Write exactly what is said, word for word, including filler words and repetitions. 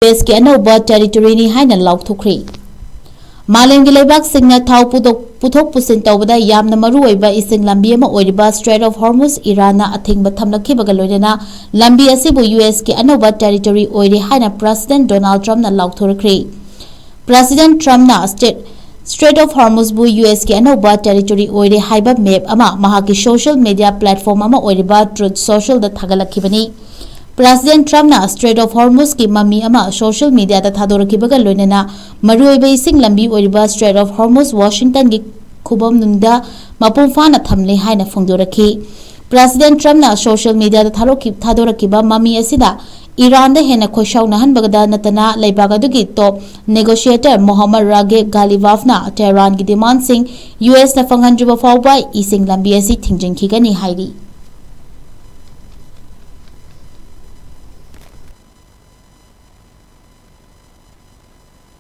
U ꯑꯦꯁꯀꯤ ꯑꯅꯧꯕ ꯇꯦꯔꯤꯇꯣꯔꯤꯅꯤ ꯍꯥꯏꯅ ꯂꯥꯎꯊꯣꯛꯈ꯭ꯔꯤ꯫ ꯃꯥꯂꯦꯝꯒꯤ ꯂꯩꯕꯥꯛꯁꯤꯡꯅ ꯊꯥꯎ ꯄꯨꯊꯣꯛ-, ꯄꯨꯊꯣꯛ ꯄꯨꯁꯤꯟ ꯇꯧꯕꯗ ꯌꯥꯝꯅ ꯃꯔꯨ ꯑꯣꯏꯕ ꯏꯁꯤꯡ ꯂꯝꯕꯤ ꯑꯃ ꯑꯣꯏꯔꯤꯕ Strait of Hormuz ꯏꯔꯥꯟꯅ ꯑꯊꯤꯡꯕ ꯊꯝꯂꯛꯈꯤꯕꯒ ꯂꯣꯏꯅꯅ ꯂꯝꯕꯤ ꯑꯁꯤꯕꯨ ꯌꯨ ꯑꯦꯁꯀꯤ ꯑꯅꯧꯕ ꯇꯦꯔꯤꯇꯣꯔꯤ ꯑꯣꯏꯔꯦ ꯍꯥꯏꯅ President Donald Trumpꯅ ꯂꯥꯎꯊꯣꯔꯛꯈ꯭ꯔꯤ꯫ President Trumpꯅ State, Strait of Hormuzꯕꯨ ꯌꯨ ꯑꯦꯁꯀꯤ ꯑꯅꯧꯕ ꯇꯦꯔꯤꯇꯣꯔꯤ ꯑꯣꯏꯔꯦ ꯍꯥꯏꯕ map ꯑꯃ ꯃꯍꯥꯛꯀꯤ social media platform ꯑꯃ ꯑꯣꯏꯔꯤꯕ Truth Socialꯗ ꯊꯥꯒꯠꯂꯛꯈꯤꯕꯅꯤ꯫ President Trumpꯅ Strait of Hormuzꯀꯤ ꯃꯃꯤ ꯑꯃ social mediaꯗ ꯊꯥꯗꯣꯔꯛꯈꯤꯕꯒ ꯂꯣꯏꯅꯅ ꯃꯔꯨꯑꯣꯏꯕ ꯏꯁꯤꯡ ꯂꯝꯕꯤ ꯑꯣꯏꯔꯤꯕ Strait of Hormuz Washingtonꯒꯤ ꯈꯨꯕꯝꯅꯨꯡꯗ ꯃꯄꯨꯡ ꯐꯥꯅ ꯊꯝꯂꯦ ꯍꯥꯏꯅ ꯐꯣꯡꯗꯣꯔꯛꯈꯤ꯫ President Trumpꯅ social mediaꯗ ꯊꯥꯗꯣꯔꯛꯈꯤ-, ꯊꯥꯗꯣꯔꯛꯈꯤꯕ ꯃꯃꯤ ꯑꯁꯤꯗ ꯏꯔꯥꯟꯗ ꯍꯦꯟꯅ ꯈꯣꯏꯁꯥꯎꯅꯍꯟꯕꯗ ꯅꯠꯇꯅ ꯂꯩꯕꯥꯛ ꯑꯗꯨꯒꯤ top negotiator Mohammad Raghib Ghalibafꯅ Tehranꯒꯤ demandꯁꯤꯡ ꯌꯨ ꯑꯦꯁꯅ ꯐꯪꯍꯟꯗ꯭ꯔꯤꯕ ꯐꯥꯎꯕ ꯏꯁꯤꯡ ꯂꯝꯕꯤ ꯑꯁꯤ ꯊꯤꯡꯖꯤꯟꯈꯤꯒꯅꯤ ꯍꯥꯏꯔꯤ꯫